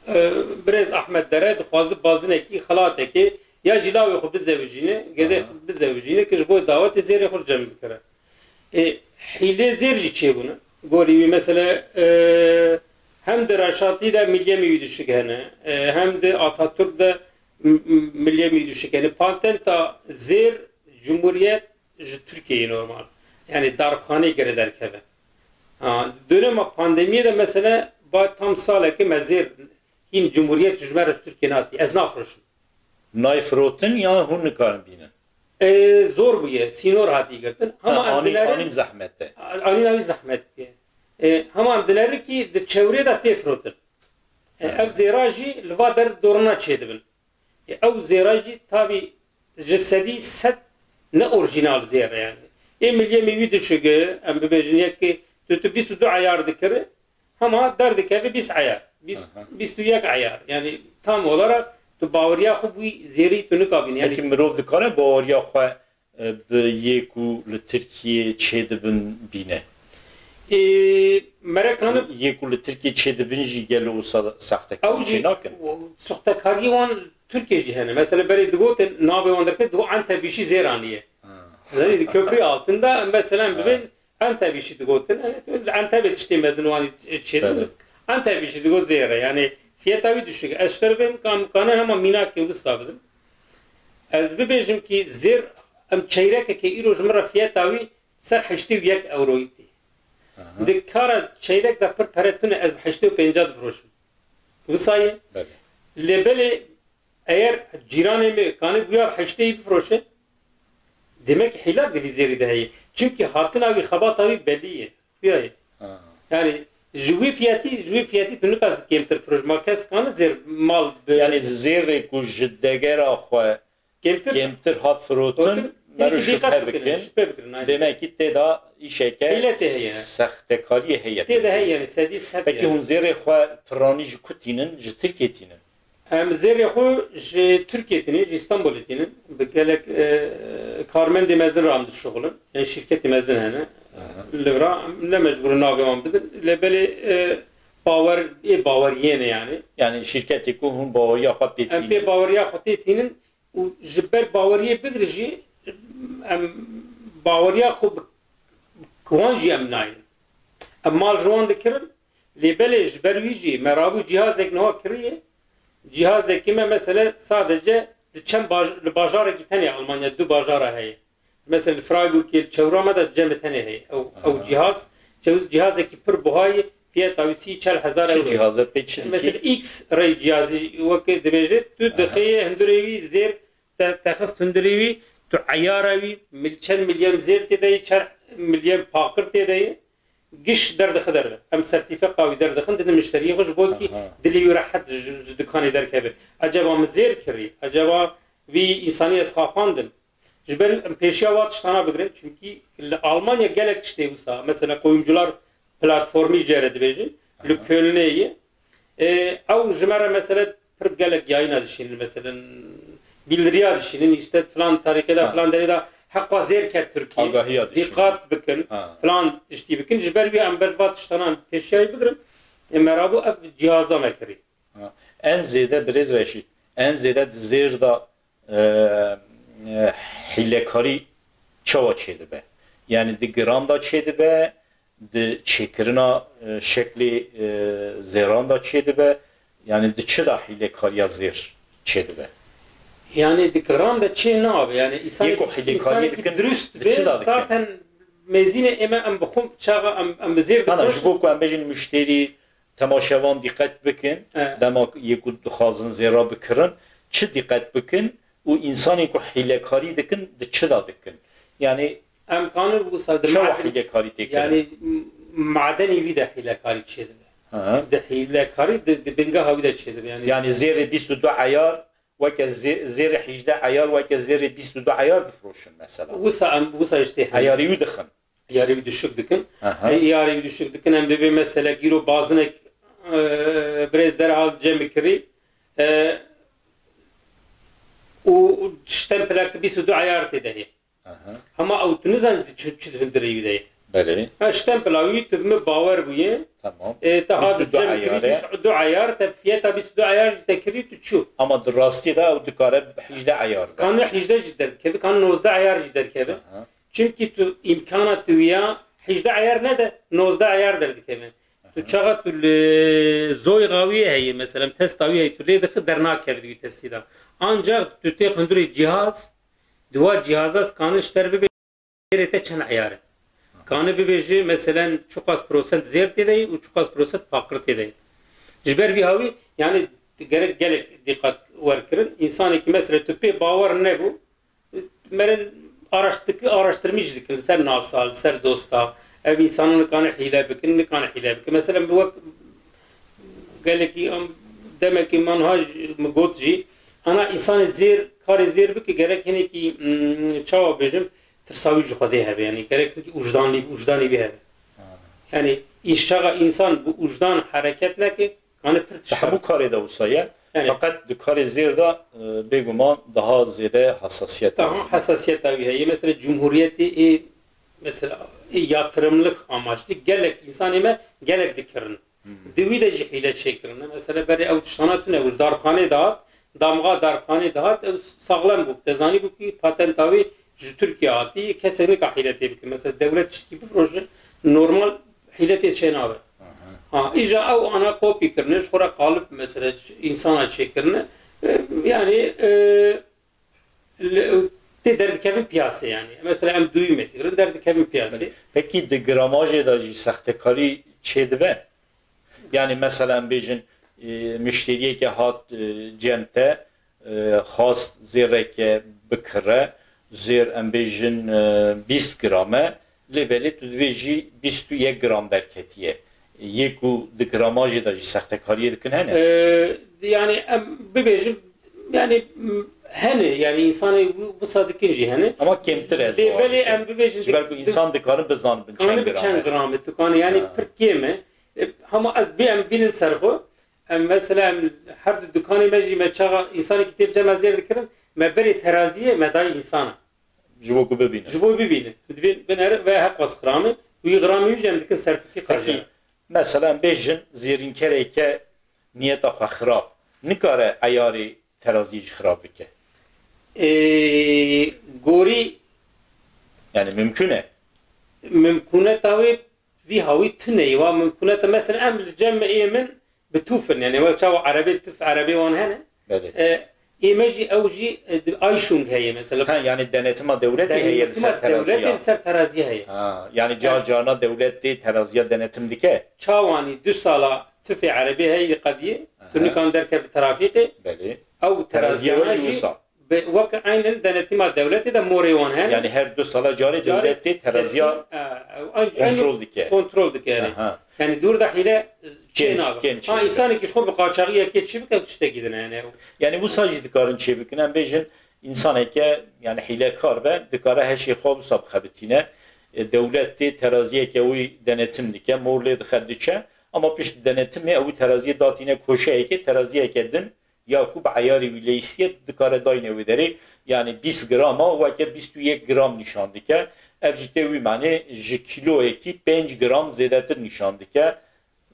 e, birêz Ahmet Dere dixwazi bazinekî xelatekê ya jî lawê xwe bizewicîne, gedê Aha. Xwe bizewicîne ki ji bo dawetê zêrê xwe cem bikire. E, hîlê zêr jî çêbûne. Gorî wî mesele, e, hem di reşatî de milyemî wî dişik hene, e, hem di Atatürk de m-, m-, milyemî wî dişik hene. Patenta zêr cumhuriyet ji Tirkiyeyê normal. Yani darpxaneyê gere derkeve. Ha, dönema pandemiyê de mesele ba tam salekê me zêr hîn cumhuriyet ji me re ji Tirkiyê natî. Ez nafiroşim. Nayê firotin ya hûn nikarin bînin? E, zor bûye, sînor hatî girtin. Hema Ha, em anîn, dinerin, anîn zehmet e. Anîn ew zehmet bûye. E, hema em dinerin ki di çewrê de tê firotin. E, Ha. Ev zêra jî li va der dorina çêdibin. E, ew zêra jî tabî ji sedî sed ne orjînal zêr e yani. Ê milyemî wî dişuge, em bibêjin yekê tu, tu bîst û du eyar dikiri, Hema derdikeve bîst eyar, bîst, Aha. Bîst û yek eyar. Yani tam olarak tu baweriya xwe bûyî zêrî tu nikabînî. Yani Peki mirov dikare baweriya xwe, e, bi yê ku li Tirkiyê çêdibin bîne? Ê, merekane Yê ku li Tirkiyê çêdibin jî gelo wisa sextekarî Ew jî çênakin? Sextekariyê wan Tirkiye jî hene. Mesela berê digotin navê wan derket, digo Entebîşî zêranî ye. Ha. Zanî di köprü altında mesela em Ha. Bibên Entebîşî digotin, yani, li Entebê tiştê mezin wanî çêdin. Belê. Entebîşî digot zêr e, yani, fiyeta wî düşük. Ez ji te re bêm, kam-, kane hema mînakê wisa bidim. Ez bibêjim ki zêr, em çeyrekekê îro ji min re fiyeta wî ser heştê û yek ewroyî tê. Aha. Di kara çeyrek de pir pere tune ez bi heştê û pênca difiroşim. Wisa ye. Belê. Lê belê Eger cîranê me kanê bûya bi heştê yî bifroşe, demek ki hîlak di vî zêrî de heye. Çimkî hatina wî, xebata wî belî ye. Xuya ye. Ha. Yani ji wî fiyatî, ji wî fiyatî tu nikaz kêmtir firoş. Ma kes kane zêr mal bi Yani zêrê ku ji degera xwe kêmtir kêmtir hat firotin, Firotin, me yine re ki dîqet şüphe bikirin, bikin. Şüphe bikirin, aynen. Demek ki tê de îşeke Hîletê heye. Sextekariyê heye. Tê de heye yani, sedî sed Peki yani. Hûn zêrê xwe piranî ji ku tînin? Ji Tirkiyê tînin? Em zêrê xwe ji Tirkiyê tînin, ji Îstanbulê tînin. Bi gelek, e, karmendê mezin re em dişuxulin. Yani şîrketê mezin hene. Aha. Li vira em ne mecbûr in navê wan bidin. Lê belê, e, bawer, ê baweriyê ne yani. Yani şîrketê ku hûn baweriya xwe pê Em tînin. Pê baweriya xwe tê tînin û ji ber baweriyê bigir jî em baweriya xwe bi, bi wan jî em nayên. Em mal ji wan dikirin. Lê belê ji ber wî jî me rabû cîhazek niha kiriye. Cîhazekî me mesele sadece li çend baj-, li bajarekî tenê Almanya du bajara heye. Mesela li Freiburgê li çewra me de cem tenê heye. Ew, ew Aha. Cîhaz, cihaz, cîhazekî pir buha ye, fiyeta wî sî çel hezar Çi euro. Cîhaz e, pê çi dikî? Mesela X-ray cîhazî weke dibêje, tu Aha. Dixeyê hundirê wî zêr te, te xist hundirê wî, tu eyara wî, mil-, çend milyem zêr tê de ye, çend milyem paqir tê de ye. Giş derdixin derve. Em sertîfika wî derdixin, didin mişteriyê xwe ji bo kî Aha. Dilê wî rehet ji, ji dikanê derkeve. Eceba min zêr kirî? Eceba vî însanî ez xapandim? Ji ber em pêşiya wa tiştana bigirin, çimkî li Almanya gelek tiştê wisa, mesela Koyuncular Platformî jê re dibêjin, li Aha. Kölnê ye. E, ew ji me re mesela pir gelek yayîna dişînin, mesela bildiriya dişînin, îşte filan tarîxê de, Ha. filan derê de heqa zêr ket Tirkiyê. Agahiya dişînin. Dîqat bikin, Ha. filan tiştî bikin. Ji ber wî em ber va tiştanan pêşiyayî bigirin. E, me rabû ev cihaza me kirî. Ha. En zêde birêz Reşîd, en zêde di zêr de, e, e, hîlekarî çawa çêdibe? Yani di giran de çêdibe, di çêkirina, e, şeklê, e, zêran de çêdibe, yani di çi de hîlekariya zêr çêdibe? Yani di giran de çê nabe, yani Yê ku însanekî, hîlekariyê însanekî dikin, dirust di be, çi de dikin? Zaten mêzîne ême em bi xwe çaxa em, em bi zêr Hana, difroşin. Ji bo ku em bêjin muşterî, temaşevan dîqet bikin, He. dema yê ku dixwazin zêra bikirin, çi dîqet bikin û însanên ku hîlekarî dikin, di çi de dikin? Yani Em kanin wisa di çawa maden-, hîlekarî tê kirin? Yani m-, madenî wî de hîlekarî çêdibe. Ha. Di hîlekarî di, di bingeha wî de çêdibe. Yani Yani zêrê bîst û du eyar weke zê-, zêrê hejdeh eyar weke zêrê bîst û du eyar difroşin mesela. Wisa em, wisa ji tê hene. Eyarî wî dixin. Eyarî wî düşük dikin. Aha. E, eyarî wî düşük dikin. Em bibê mesela gîro bazinek, e, birêz derhal cem kirî. E, û, û ştempelek bîst û du eyar tê de heye. Aha. Hema ew tu nizanî tu çi, çi di hundirê wî de ye. Belê. Ha, ştempela wî tu bi min bawer bûye. Tamam. E, te hat cem kirî bîst û du eyar e. Bîst û du eyar, te fiyeta bîst û du eyar jî te kirî tu çû. Ama di rastiyê de ew dikare hejdeh eyar be. Kanî hejdeh jî derdikeve, kanî nozdeh eyar jî derkeve. Aha. Çimkî tu îmkana tu ya hejdeh eyar ne de nozdeh eyar derdikeve. Tu Aha. çaxa tu li zoyxa wî heye, mesela testa wî heye, tu lê dixi dernakeve di wî testî de. Ancak tu tê hundirê cihaz, Di wa cîhaza kanî ji te re bibe zêrê te çend eyar e. Kanî bibêje, meselen, çiqas prosent zêr tê de ye û çiqas prosent paqir tê de ye. Ji ber vî hawî, yani gerek gelek dîqat werkirin. Însanekî, mesela, tu pê bawer nebû, merin araştiki-, araştirmî jî dikin li ser NASA, li ser dosta. Ev însanan nikane hîle bikin, nikane hîle bikin. Mesela, bi wek Gelekî em demekî man ha jî, min got jî, ana însanê zêr, karê zêr bike, gerek hinekî, mm, çawa bêjim, tirsa wî ji Xwedê hebe. Yani gerek hinekî wijdanlî, wijdanî wî hebe. Ha. Yani înşaxa însan bi wijdan hereket neke, kane pir Di tişt hemû hebe. Karê de wisa ye. Yani Feqet di karê zêr de, e, bêguman daha zêde hassasiyet Daha lazim. Hassasiyeta wî heye. Mesela cumhuriyetê ê, mesela ê yatırımlık amaçlı gelek însanê me gelek dikirin. Hmm. Di wî de jî hîle çêkirine. Mesela berê ew tiştana tune bû. Darpxanê dihat, damga darpxanê dihat, ew saxlem bû. Te zanîbû kî patenta wî ji Tirkiye hatî, kesek nika hîle tê bike. Mesela dewlet tiştî bifroşe, normal hîle tê çênabe. Aha. Ha, îja ew ana kopî kirine, ji xwe re qalib mesela însana çêkirine. E, yani, e, li, tê derdikevin piyasê yani. Mesela em duyî me digirin, derdikevin piyasê. Pekî di gramajê de jî sextekarî çêdibe? Yani mesela em bêjin, e, muşteriyeke hat, e, cem te, e, xwast zêreke bikire, zêr em bêjin, e, bîst gram e, lê belê tu dibêjî bîst û yek gram derketiye. Yê ku di gramajê de jî sextekariyê dikin hene? E, yani em bibêjin, yani, m-, hene, yani însanê wi-, wisa dikin jî hene. Ama kêmtir ez Lê bawer belê dikim. Em bibêjin Ji ber ku di-, însan dikarin bizanibin Kanî çend bi gram çend e. Gram e, tu kanî yani Ha. pir kêm e. E, hema ez bê em bînin ser xwe. Em mesela em her du dukanê me jî me çaxa însanekî tê cem ez zêr dikirin, me berê teraziyê me dayî însana. Ji bo ku bibîne. Ji bo bibîne. Dibên binere ve heqas gram e. Wî gramê wî jî em dikin sertîfîka Pekî, jê. Mesela em bêjin zêrînkereke niyeta xwe xirab, nikare eyarê teraziyê jî xirab bike. Ê, gorî Yani mimkûn e. Mimkûneta wê vî hawî tune ye. Wa mimkûneta, mesela em li cem ê min bi tûf in. Yani wa çawa erebê tûf, erebê wan hene. Belê. E, ê me jî ew jî, e, di-, Ayşung heye mesela. Ha, yani denetima dewletê heye li Denetima ser dewletê teraziyê. Li ser teraziyê heye. Ha, yani car Evet. carna dewlet tê teraziya denetim dike. Çawanî du sala tûfê erebê heye qediyê, Aha. tu nikan derkevî trafîkê. Belê. Ew Teraziya teraziyana we jî jî wisa. Bi, wek eynen denetima dewletê de morê wan hene. Yani her du sala carê Carê dewlet tê teraziya kesin, e, e, an-, an-, kontrol dike. Kontrol dike yani. Aha. Yani dûr de hîle, e, Kênç, çênabe. Kênç Ha, çênabe. Însanekî ji xwe bi qaçaxî yekê çi bike, tiştekî din e yani. Yani wisa jî dikarin çê bikin. Em bêjin, însaneke, yani hîlekar be, dikare heşê xwe wisa bixebitîne. E, dewlet tê teraziyeke wî denetim dike, mor lê dixe diçe. Ama pişt denetimê ew teraziyê datîne koşeyekê, teraziyeke din ya ku bi eyarê wî leyîstî ye, dikare dayne wê derê, yanî bîst grama weke bîst û yek gram nîşan dike. Ev jî tê wî manê ji kîloyekî pênc gram zêdetir nîşan dike.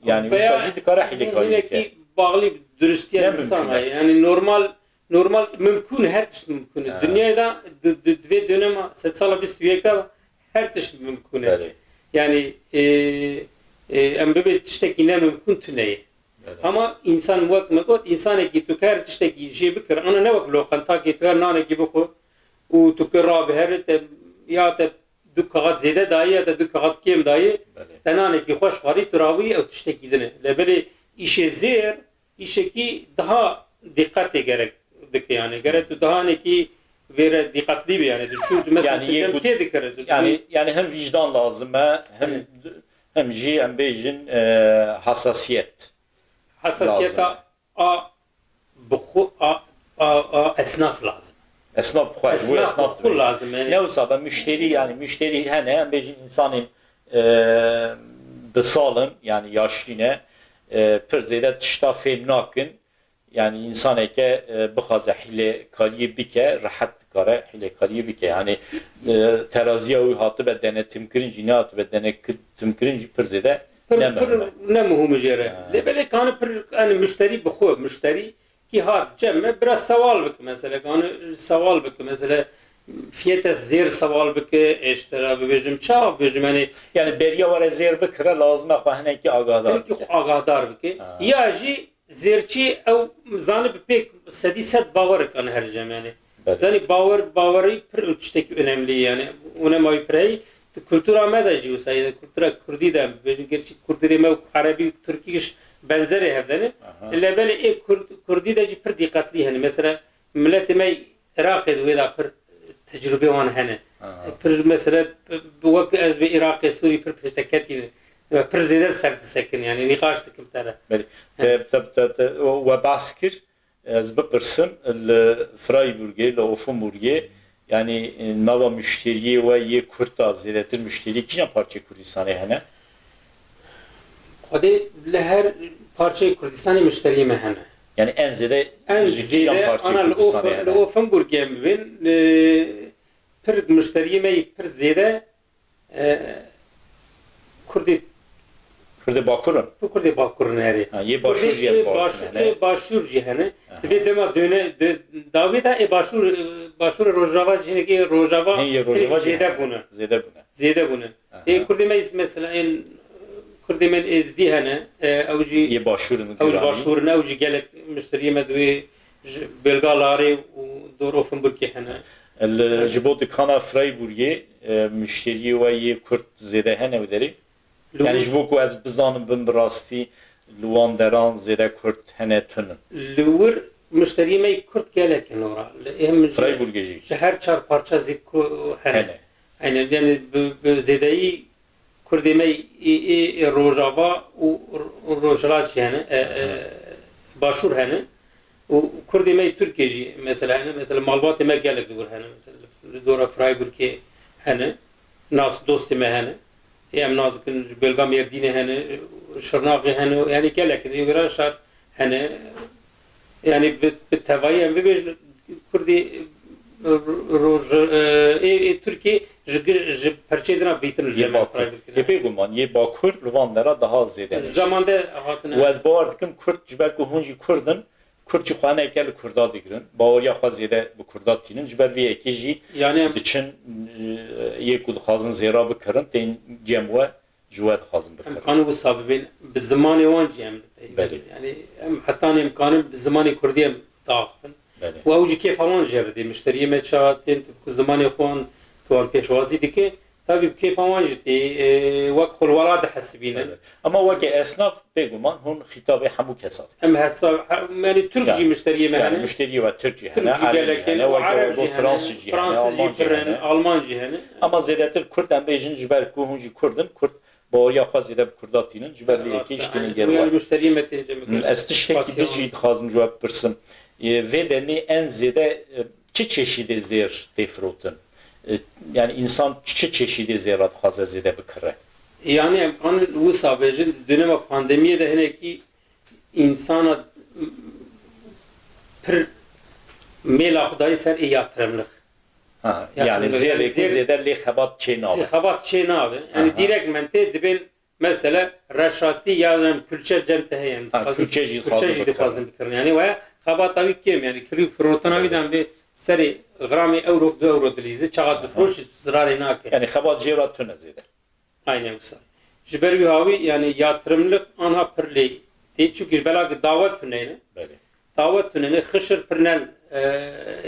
Yani wisa jî dikare hîlekarî bike. Hinekî bağlı bi duristiya insana. Yani normal, normal mümkün, her tişt mümkün. Dinyayê de di, di, di vê dönema sedsala bîst û yeka her tişt mümkün e. Belê. Yani e, e, em bibe tiştekî ne mümkün tune ye. Belê. Ama insan wek me got, insanekî tu her tiştekî jê bikir, ana ne wek loqentakê tu her nanekî bixwe û tu kir rabihere te ya te du kaxat zêde dayî ya te du kaxat kêm dayî, Belê. Te nanekî xweş xwarî tu rawî ew tiştekî din e. Lê belê îşê zêr, îşekî daha dîqetê gerek dike yani. Gerek tu daha nekî vêre dîqetlî be yani. Tu çû tu mesela yani tu cem kê dikire tu. Yani, yani hem vicdan lazim e, hem, hem jî em bêjin e, hassasiyet. Hassasiyeta a bi xwe a, a, a esnaf lazim. Esnaf bi xwe, ji bo esnaf bi xwe lazim, yani. Ne wisa be müşterî, yani müşterî hene, em bêjin insanên e, bi sal in, yani yaşlî ne, e, pir zêde tişta fêm nakin. Yani insaneke e, bixwaze hîlekariyê bike, rehet dikare hîlekariyê bike. Yani e, teraziya wî hatibe denetimkirin jî, nehatibe denetimkirin jî pir zêde Pir, ne pir muhim e. Ne muhim jê re. Ha. Lê belê kanî pir, yani müşterî bi xwe, müşterî kî hat cem me, biraz sewal bike mesela, kanî sewal bike mesela, fiyete zêr sewal bike, eştera bibêjim, çawa bibêjim, yani. Yani beriya were zêr bikire, lazim e xwe hinekî agahdar bike. Hinekî xwe agahdar bike. Ha. Ya jî zêrçî ew zani bi pêk sedî sed bawer kanî her cem, yani. Belê. Zanî bawer, bawerî pir tiştekî önemli yani. Önem ayî pir heyî. Di kultura me de jî wisa ye, kultura kurdî de, bêjin gerçî kulturê me û erebî û tirkî jî benzerê hev de ne. Aha. Lê belê ê kurd, kurdî de jî pir dîqetlî hene. Mesela miletê me Iraqê di wê de pir tecrûbê wan hene. Aha. Pir mesela wek ez bi Iraqê, Sûrî pir pêşteketî ne. Pir zêde ser disekin yani nîqaş dikim te re. Belê. Te, te, te, te, we behs kir. Ez bipirsim, li Freiburgê, li Offenburgê, yanî, e, nava muşteriyê we yê Kurd de zêdetir muşteriyê kîjan parçeyê Kurdistanê hene? Xwedê li her parçeyê Kurdistanê muşteriyê me hene. Yanî en zêde ji kîjan parçeyê Kurdistanê hene? En zêde, ana li Offen-, li Offenburgê em bibên, e, pir muşteriyê me yê pir zêde E, Kurdê Kurdê Bakur in? Kurdê Bakur in, erê. Ha, yê Başûr jî ez Kurdê ê bawer Başûr, dikim, ne? Ê Başûr jî hene. Aha. Di vê dema döne, dö-, dawî de ê Başûr, e, Başûr Rojava jî hene, ê Rojava, hê, yê Rojava jî zêde hene. Bûne. Zêde bûne. Zêde bûne. Aha. Ê Kurdê me, mesela, ên, Kurdê me Êzdî hene, e, ew jî, yê Başûr in, ew jî Giranî. Başûr in, ew jî gelek muşteriyê me di wê ji Belga Larê û dor Offenburgê hene. Li, ji bo dikana Freiburgê, e, muşteriyê we yê Kurd zêde hene wê derê? Li wir. Yani ji bo ku ez bizanim bin bi rastî li wan deran zêde Kurd hene tune. Li wir muşteriyê me yê Kurd gelek in ora. Li, em ji, Freiburgê jî. Ji her çar parça zî ku hene. Hene. Aynen, yani bi, bi zêdeyî Kurdê me ê, ê, ê Rojava û R-, Rojhilat jî hene, e, e, Aha. Başûr hene. Û Kurdê me yê Tirkiyê jî mesela hene. Mesela malbatê me gelek li wir hene. Mesela li dora Freiburgê hene. Nas dostê me hene. Ê em nas dikin, ji Belga Mêrdînê hene, Şirnexê hene. Yani gelek in. Ê wêran şar hene. Yani bi, bi tevayî em bibêjin, Kurdê, e, roj, e, ê, ê Tirkiyê ji gi-, ji perçeyê din a bêtir li Yê cem Bakur. Freiburg Yê ne. Bêguman, yê Bakur li van dera daha zêde ne. Zaman de hatine. Û ez bawer dikim Kurd, ji ber ku hûn jî Kurd in, Kurd jî xwe hineke li Kurda digirin. Baweriya xwe zêde bi Kurda tînin. Ji ber vê yekê jî Yani em diçin, e, yê ku dixwazin zêra bikirin, tên cem we ji we dixwazin bikirin. Em kanin wisa bibên, bi zimanê wan jî em dipeyivin. Belê. Yani em hetanî em kanin bi zimanê kurdî em diaxivin. Belê. Û ew jî kêfa wan jê re dê. Mişteriyê me ça tên tu ku zimanê xwe wan tu wan pêşwazî dike, tabî bi kêfa wan jî tê, e, wek xwe li welat dihesibînin. Belê. Ama weke esnaf bêguman hûn xîtabê hemû kesa dikin. Em hesa-, he-, yani Tirk Ya. jî mişteriyê me Yani hene. Mişteriyê we Tirk jî Tirk hene, jî Ereb jî gelek hene, in, weke Ereb we jî hene, Fransız jî hene, Fransız Alman jî jî pir hene, hene. Alman jî hene. Ama zêdetir Kurd em bêjin ji ber ku hûn jî Kurd in, Kurd baweriya xwe zêde bi Kurda tînin, ji ber vê yekê jî tînin gel we. Muşteriyê me tê cem bikin. Ez tiştekî din jî dixwazim ji we bipirsim. Ê, vê demê en zêde, e, çi çeşîdê zêr tê firotin? E, yani însan çi çeşîdê zêra dixwaze zêde bikire? Yani em kanin wisa bêjin, dönema pandemiyê de hinekî însana pir mêla xwe dayî ser ê ya tirimlix. Ha, Ya yani tirimlix, zêrê yani ku zêr- zêde lê xebat çê nabe. Xebat çê nabe. Yani Aha. Direkt men tê dibên mesela reşatî ya em külçe cem te heye. Ha, Dixwazin- külçe jî külçe dixwazin jî bikirin. Dixwazin bikirin. Yani waya xebata wî kêm yani kirî firotina wî dan bê serê gramê euro, du euro dilîzi, çaxa difroşî zirarê nake. Yani xebat jê re tune zêde. Aynen wisa. Ji ber wî hawî yani yatırımlık anha pir lê tê. Çunkî ji bela ki dawet tune ne. Belê. Dawet tune ne, xişir pir ne, e,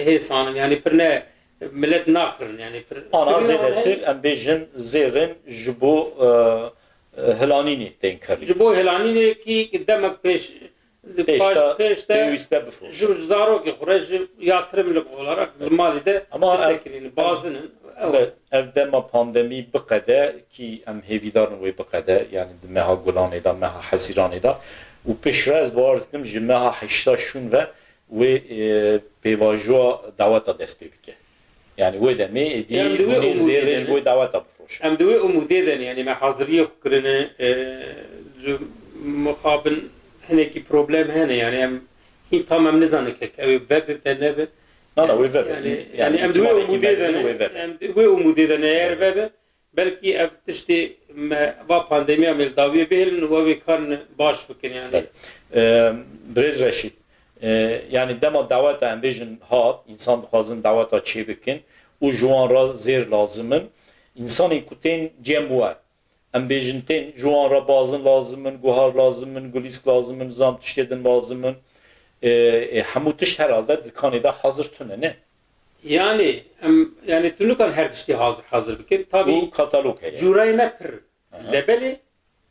hêsanin, yani pir ne millet nakirin, yani pir Ana kirina zêdetir ne. Em bêjin zêrin ji bo, e, e, hilanînê tên kirî. Ji bo hilanînê ki demek pêş Pêşta pêşte pêwîst be bifroşe. Ji zarokê xwe re ji yatırımlık olarak li malê de Ama em- bisekinîn, bazinin. Ew. Be, ev dema pandemî biqede, kî em hêvîdar in wê biqede, yani di meha Gulanê de, meha Hezîranê de û piştre ez bawer dikim ji meha heşta şûn ve wê, e, pêvajoya daweta dest pê bike. Yani wê demê êdî Em di wê hûnê umûdê zêrê de ji ne. Bo daweta bifroşe. Em di wê umûdê de ne, yani me haziriyê xwe kirine, e, ji mixabin hinekî problem hene, yani em hîn tam em nizanin kek ew ê vebe, ve nebe. Na, na, wê vebe. Yani, Yani yani em di wê îhtîmalekî umûdê mezin de ne, wê vebe. Em di wê umûdê de ne, eğer vebe, belkî ev tiştê me va pandemiya me li dawiyê bihêlin û ew ê karin baş bikin yani. Belê. Em, Birêz Reşîd, e, yani dema daweta em bêjin hat, însan dixwazin daweta çê bikin û ji wan re zêr lazim in. Însanên ku tên cem we, em bêjin tên ji wan re bazin lazim in, guhar lazim in, gulîsk lazim in, zam tiştê din lazim in. E, e, hemû tişt herhalde dikanê de hazir tune, ne? Yani, em, yani tu nikan her tiştî hazir, hazir bikin. Tabii Bu katalog heye. Cûrayê me pir. Aha. Lebelê,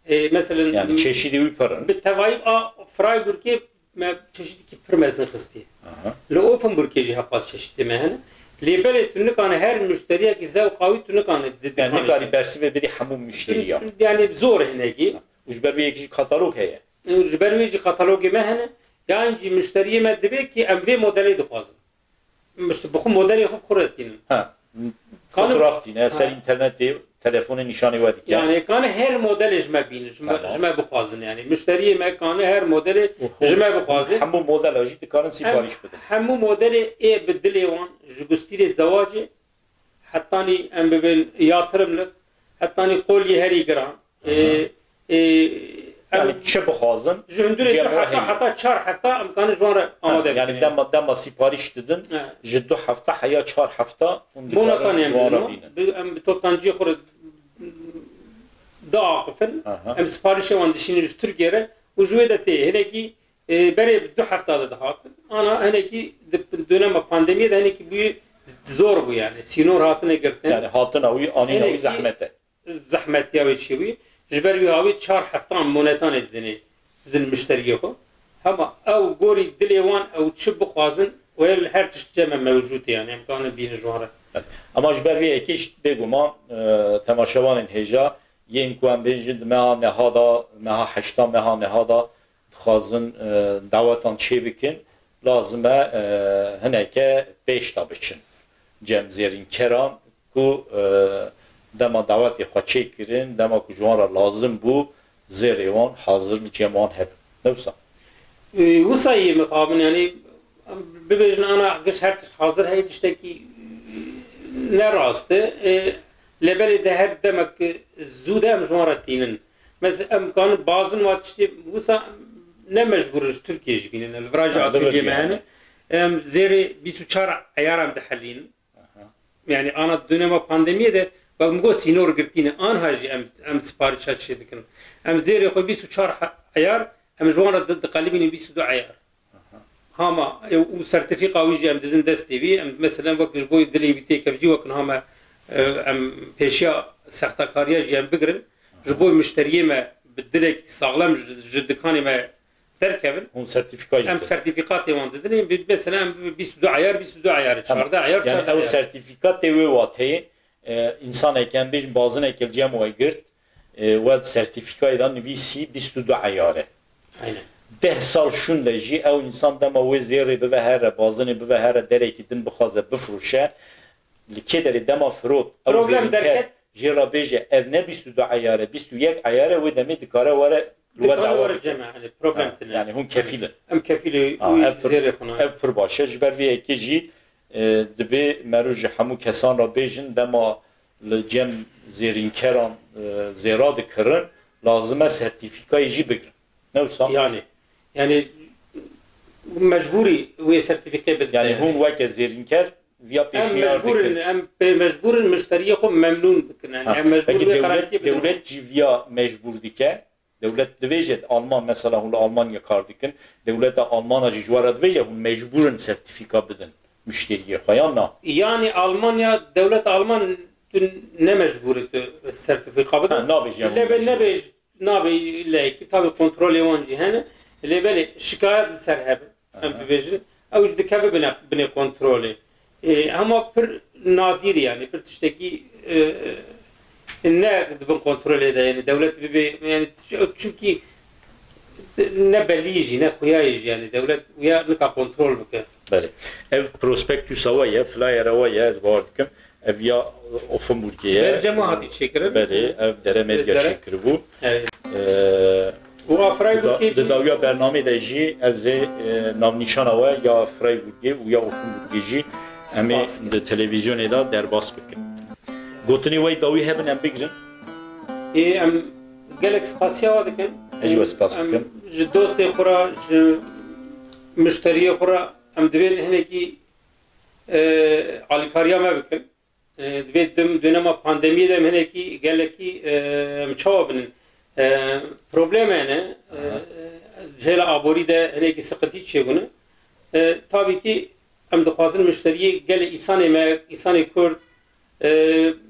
e, meselen, Yani çeşidê wî pir in. Bi tevayî a Freiburgê me çeşidekî pir mezin xistiye. Aha. Li Offenburgê jî hepaz çeşidê me hene. Lê belê tu nikane her muşteriyekî zewqa wî tu nikane di Yani dikanê. Nikarî bersivê bidî hemû muşteriya. Yani zor hinekî. Û ji ber wê yekî jî katalog heye. Ji ber wê jî katalogê me hene. Yan jî muşteriyê me dibe ki em vê modelê dixwazin. Mişt bi xwe modelê xwe xwe re tînin. Ha. Kanûn- Fotograf tîne, ser Ha. Înternetê telefonê nîşanê we dike. Yani kane her modelê ji me bînin, ji me, Tamam. Ji me bixwazin yani. Muşteriyê me kane her modelê Û ji me bixwazin. Hemû modela jî dikarin Em, sîpariş bidin. Hemû modelê ê bi dilê wan ji gustîrê zewacê, hetanî em bibin yatırımlık, hetanî qoliyê herî giran. Aha. Ê, ê, Yani em çi bixwazin, Ji hundirê cem du heta, heye. Heta çar hefta em kanin ji wan re Ha, amade yani bikin. Dema, dema sîpariş didin, Ha. Ji du hefta heya çar hefta hûn Bona dikarin tanê ji em wan re didin. Bi, em bi toptanciyê xwe re diaqifin. Aha. Em siparişê wan dişînin ji Tirkiye re û ji wê de tê. Hinekî, e, berê bi du hefta de dihatin. Ana hinekî di dönema pandemiyê de hinekî bûye zor bû yani. Sînor hatine girtin. Yani hatina wî, anîna wî Hinekî zehmet e. Zehmetiya wê çêbûyî. Ji ber wî hawî çar heftan monetanê didinê, didin muşteriyê xwe. Hema ew gorî dilê wan ew çi bixwazin, wê li her tişt cem e mewcûd e, yani em kanin bînin ji wan re. Ama ji ber vê yekê jî bêguman, e, temaşevanên hêja yên ku em bêjin di meha neha da, meha heşta meha neha da dixwazin, e, dawetan çêbikin, lazim e, e, hineke pêş de biçin. Cem zêrînkeran ku, e, dema dawetê xwe çêkirin, dema ku ji wan re lazim bû, zêrê wan hazir li cem wan hebin. Ne wisa? E, wisa yê mixabin, yani, bibêjin ana giş her tişt hazir heye, tiştekî ne rast e. E, lê belê de her demek zû de em ji wan re tînin. Mes-, em kanin bazin wa tiştê wisa ne mecbûr in ji Tirkiyê jî bînin. Li vira jî Ha, li vir atölye jî me hene. Hene. Em zêrê bîst û çar eyar em dihelînin. Aha. Yani ana dönema pandemiyê de, bak, min got sînor girtî ne. Anha jî em, em siparişa çê dikin. Em zêrê xwe bîst û çar he-, eyar, em ji wan re di-, diqelibînin bîst û du eyar. Aha. Hama, e, û sertîfîka wî jî em didin destê wî. Em, meselen, wek ji bo dilê wî têkevcî, wek niha me, e, em pêşiya sextakariya jî em bigirin. Ji bo muşteriyê me bi dilekî saxlem ji, ji dikanê me derkevin. Hûn sertîfîka jî Em didin. Sertîfîkatê wan didin. Bi-, mesela em bi bîst û du eyar, bîst û du eyar, Tamam. Çardeh eyar, Yani çardeh ew eyar. Sertîfîkatê wê wateyê, e, însanekî em bêjin bazinekî li cem we girt, e, we di sertîfîkayê de nivîsî bîst û du eyar e. Aynen. Deh sal şûnde jî ew însan dema wê zêrê bive here, bazinê bive here, derekî din bixwaze bifroşe, li kê derê dema firot, ew Problem zêrînker derket. Jê re bêje, ev ne bîst û du eyar e, bîst û yek eyar e, wê demê dikare were Li we Dikane dawa were bikin. Cem, yani problem Ha, tine. Yani hûn kefîl in. Em kefîlê Ha, wî ev pir, zêrê xwe ne. Ev pir baş e. Ji ber vê yekê jî, e, dibê mero ji hemû kesan re bêjin, dema li cem zêrînkeran, e, zêra dikirin, lazim e sertîfîkayê jî bigrin. Ne wisa? Yani, yani mecbûrî wê sertîfîkê bidin. Yani hûn weke zêrînker viya Em pêşniyar mecbûr in, dikin. Em pê mecbûr in muşteriyê xwe memnûn bikin. Yani Ha, em mecbûr peki wê dewlet, garantiyê bidin. Dewlet jî viya mecbûr dike? Dewlet dibêje, Alman mesela hûn li Almanya kar dikin, dewleta Almana jî ji we re dibêje hûn mecbûr in sertîfîka bidin muşteriyê xwe yan na? Yani Almanya, dewleta Alman tu ne mecbûr e tu sertîfîka bidin. Ha, nabêje hûn Lê be mecbûr. Nebêj, nabê leyekî, tabi kontrolê wan jî hene. Lê belê şikayet li ser hebe. Em Aha. bibêjin, ew jî dikeve binê, binê kontrolê. E, hema pir nadir yani, pir tiştekî, e, ne di bin kontrolê de yani, dewlet bibe yani, çünkü ne belî jî, ne xuya jî yani, dewlet uya nika kontrol bike. Belê. Ev prospektusa we ye, flyera we ye, ez bawer dikim. Ev ya Offenburgê ye. Belê, cema hatî çêkirin. Belê, ev Dere Medya Dere. çêkiribû. Evet. Ee, Û a Freiburgê di da-, di dawiya bernamê de jî ez ê, e, navnîşana we ya Freiburgê û ya Offenburgê jî em ê Spas. di televîzyonê de derbas bikin. Gotinê we dawî hebin em bigrin. Ê, em gelek spasiya we dikin. Ez jî we spas Em dikim. ji dostê xwe re, ji muşteriyê xwe re em divên hinekî, e, alîkariya me bikin. E, divê dim-, dönema pandemiyê de em hinekî gelekî, e, em çawa binin? E, problem hene. E, Aha. e, jêla aborî de hinekî sıkıntı çêbûne. E, tabii ki em dixwazin muşteriyê gelê îsanê me, îsanê Kurd, e,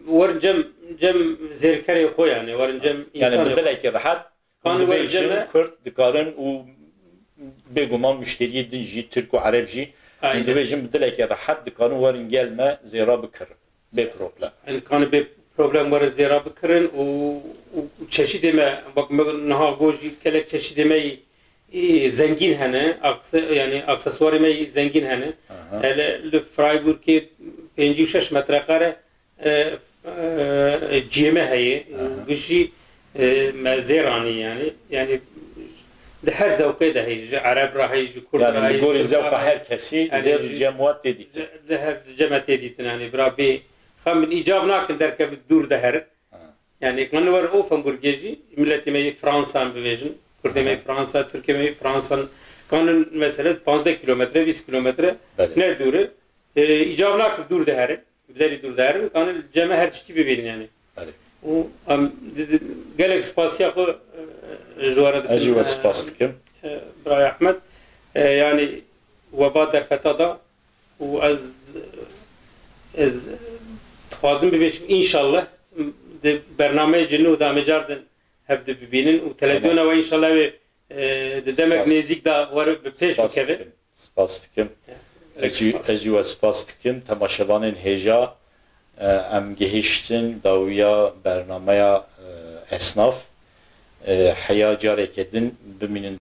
werin cem, cem zêrkerê xwe yani, werin cem Yani îsanê bi xwe. dilekî rehet Kan Hûn werin dibêjin cem e. Kurd dikarin û bêguman muşteriyê din jî, Tirk û Ereb jî, Aynen. hûn dibêjin bi dilekî rehet dikarin werin gel me zêra bikirin. Bê problem. Em kanî bê problem werin zêra bikirin û, û çeşîdê me, bak me niha got jî gelek çeşîdê me yî, yî zengîn hene, akse-, yani aksesuarê me yî zengîn hene. Aha. Hele li Freiburgê pêncî û şeş metrekare e, e, ciyê me heye û Aha. giş jî, e, me zêr anî yani. Yani di her zewqê de heye, ji Ereb re heye, ji Kurd Yani re li heye, gorî ji Tirk zewqa re heye. her kesî Yani zêr ji cem we tê dîtin. Li her cem me tê dîtin yani. Bira bê xem bin îcab nakin derkevin dûr de herin. Ha. Yani kan werin Offenburgê jî, miletê me yê Fransa em bibêjin. Kurdê me yê Aha. Fransa, Tirkê me yê Fransa. Kan mesela panzdeh kilometre, bîst kilometre Belê. ne dûr e. E, îcab nakin dûr de herin. Bi derî dûr de herin, kanin li cem me her tiştî bibînin yani. Belê. Û em di, di, gelek spasiya xwe, e, ji we re dikim. Ez jî we spas dikim. E, Birayê Ehmed, e, yani weba derfeta da û ez, ez dixwazim bibêjim, înşallah di bernameyê ji nû de em ê car din hev di bibînin û televizyona Tamam. we înşallah wê, e, di demek Spas. nêzîk de were bi pêş Spas bikeve. dikim. Spas dikim. Ya, Ez jî, spas. ez jî we spas dikim. Temaşevanên hêja, e, em gihiştin dawiya bernameya, e, Esnaf. E, heya careke din bimînin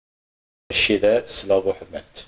şê de silav û hurmet.